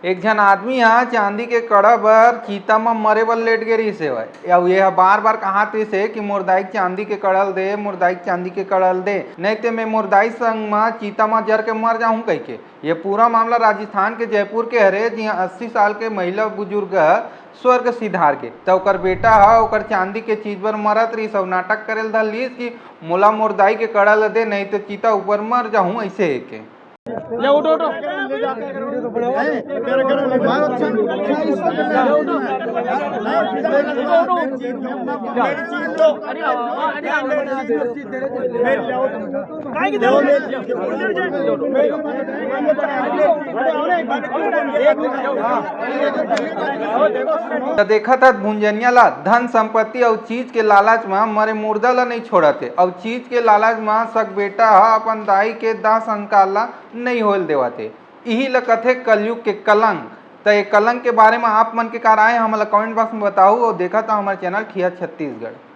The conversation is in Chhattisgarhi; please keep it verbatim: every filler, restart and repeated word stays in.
एक झन आदमी ह चांदी के कड़ा बर चीता म मरे बर लेट गे रिहिस हेवय। अउ ये ह बार-बार कहात रिहिस हे कि मोर दाई के चांदी के कड़ा ल दे, मोर दाई के चांदी के कड़ा ल दे, नहीं ते मैं मोर दाई संग म चीता म जर के मर जाहूं कहिके। ये पूरा मामला राजस्थान के जयपुर के हरे, जिहां अस्सी साल के महिला बुजुर्ग ह स्वर्ग सिधार गे, त ओकर बेटा ह ओकर चांदी के चीज बर मरत रिहिस अउ नाटक करे ल धर लिस कि मोला मोर दाई के कड़ा ल दे, नहीं ते चीता ऊपर मर जाहूं, अइसे हे के। ले उठो, उठो। त देखत हस भुंजनिया ला, धन संपत्ति अउ चीज के लालच म मरे मुर्दा ला नइ छोड़त हे, अउ चीज के लालच म सग बेटा ह अपन दाई के दाह संस्कार ला नइ होए ल देवत हे। इही ल कथे कलयुग के कलंक। त ये कलंक के बारे म आप मन के का राय हे, हमन ला comment box म बताहू अउ देखत रहू हमर channel खिया छत्तीसगढ़।